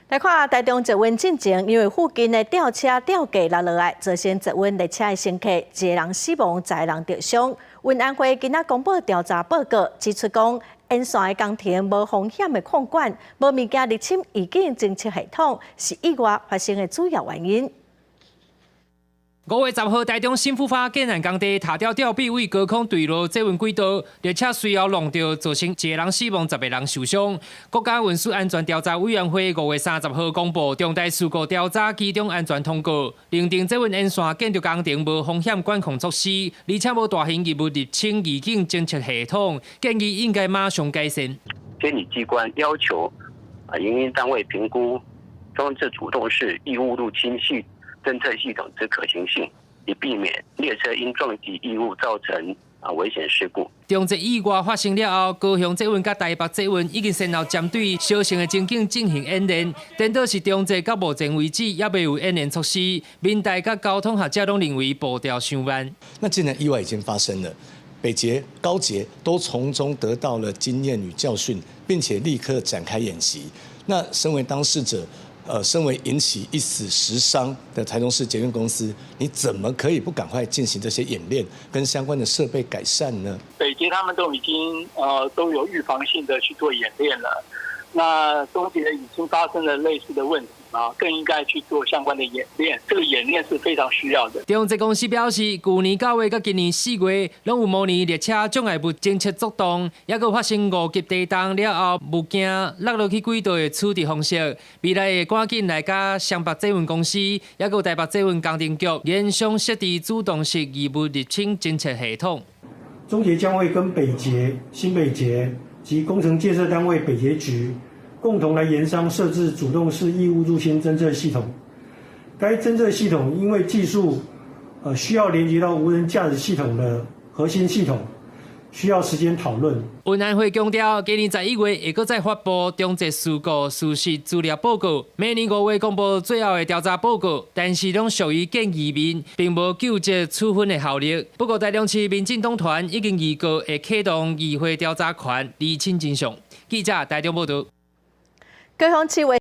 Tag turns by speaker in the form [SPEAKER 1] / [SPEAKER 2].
[SPEAKER 1] 來看台中捷運進前，因為附近的吊車吊架落落來，造成捷運列車的乘客一个人死亡，十个人著傷。運安會今仔公布調查報告，指出講沿線的工程無風險的控管，無物件入侵預警偵測系統，是意外發生的主要原因。
[SPEAKER 2] 5月10號，台中新復發建案工地塔吊吊臂為高空墜落捷運軌道，列車隨後挵著，造成一个人死亡，10個人受傷。國家運輸安全調查委員會5月30號公布重大事故調查機動安全通告，認定捷運沿線建築工程無風險管控措施，而且無大型異物入侵預警偵測系統，建議應該馬上改善。
[SPEAKER 3] 監理機關要求啊，營運單位評估裝置主動式異物入侵系偵測系統之可行性，以避免列車因撞擊異物造成危險事故。
[SPEAKER 2] 中捷意外發生了後，高雄捷運佮台北捷運已經先後針對相似的情景進行演練。顛倒是中捷到目前為止猶未有演練措施，民代佮交通學者攏認為步調傷慢。
[SPEAKER 4] 那既然意外已經發生了，北捷、高捷都從中得到了經驗與教訓，並且立刻展開演習。那身為當事者，身為引起一死十傷的台中市捷運公司，你怎麼可以不趕快進行這些演練跟相關的設備改善呢？
[SPEAKER 5] 北捷他們都已經都有預防性的去做演練了，那中捷已經發生了類似的問題啊，更應該去做相關的演練。這個演練是非常需要的。
[SPEAKER 2] 中捷公司表示，舊年9月佮今年4月，攏有模擬列車障礙物偵測作動，猶閣發生五級地動了後，物件落落去軌道的處置方式。未來會趕緊來佮雙北捷運公司，猶閣台北捷運工程局研商設置主動式異物入侵偵測系統。
[SPEAKER 6] 中捷將會跟北捷、新北捷及工程建設單位北捷局共同來研商設置主動式異物入侵偵測系統。該偵測系統因為技術，需要連接到無人駕駛系統的核心系統，需要時間討論。
[SPEAKER 2] 運安會強調，今年11月會閣再發布中捷事故事實資料報告，明年5月公布最後的調查報告，但是攏屬於建議面，並無究責處分的效力。不過，台中市民進黨團已經預告會啟動議會調查權，釐清真相。記者台中報道。
[SPEAKER 1] 高雄市